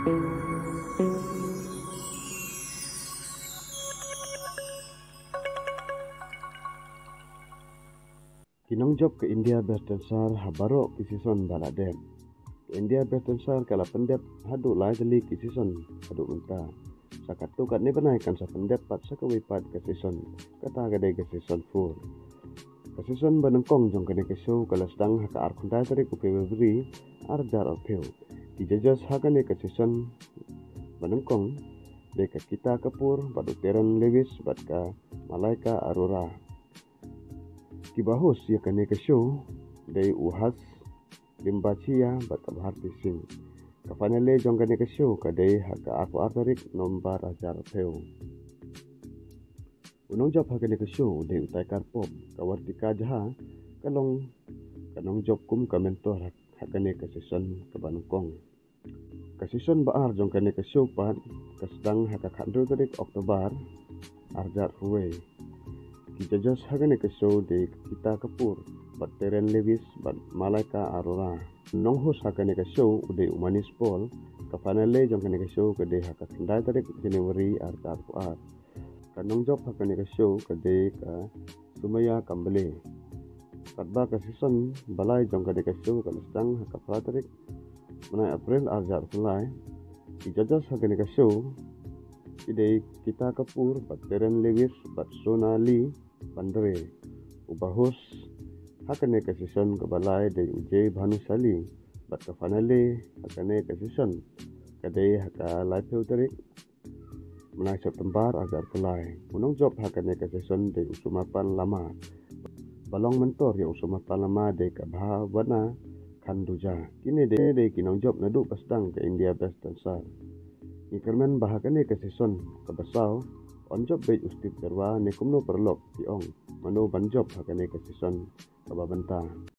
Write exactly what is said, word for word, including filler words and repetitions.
Ki nongjop ka India Best Dancer ha baroh ki session ba la dep. Ka India Best Dancer ka la pyndep haduh lai tylli ki session haduh mynta. Sa katto katne bnai kan sa pyndep pat sa kawei pat ka session, kata ka dei ka session four. Ka session ba nyngkong jong kane ka show ka la sdang ha ka arphew khyndai tarik u February arhajar arphew. Ki judges ha kane ka session ba nyngkong dei ka Kita Kapoor bad u Terence Lewis bad ka Malaika Arora. Kiba host ïa kane ka show dei u Harsh Limbachiya bad ka Bharti Singh. Ka finale jong kane ka show ka dei ha ka arphew ar tarik November arhajar arphew. U nongjop ha kane ka show u dei u Tiger Pop. Ka Vartika Jha ka long ka nongjop kum ka mentor ha, ha kane ka session kaba nyngkong. Ka session ba ar jong kane ka show pat ka sdang ha ka khathynriew tarik October arhajar arphew wei. Ki judges ha kane ka show dei ka Kita Kapoor bad Terence Lewis bad Malaika Arora. Nong host ha kane ka show u dei u Manish Paul. Ka finale jong kane ka show ka dei ha ka khyndai tarik January arhajar arphew ar. Ka nongjop ha kane ka show ka dei ka Sumaya Kambale. Katba ka session ba lai jong kane ka show ka la sdang ha ka phra tarik bnai April arhajar arphew lai. Ki judges ha kane ka show ki dei Kita Kapoor bad Terence Lewis bad Sonali Pandre. Uba host ha kane ka session kaba lai dei u Jay Bhanushali bad ka finale ha kane ka session ka dei ha ka laiphew tarik bnai September arhajar arphew lai. U nongjop ha kane ka session dei u Sumapan Lama. Ba long mentor ïa u Sumapan Lama dei ka Bhavana Khanduja. Kine dei, dei ki nongjop naduh ba sdang ka India Best Dancer. Ngi kyrmen ba ha kane ka session kaba saw yn jop beit u Steve Jyrwa, ne kumno paralok phi ong, mano ban jop ha kane ka session kaba mynta?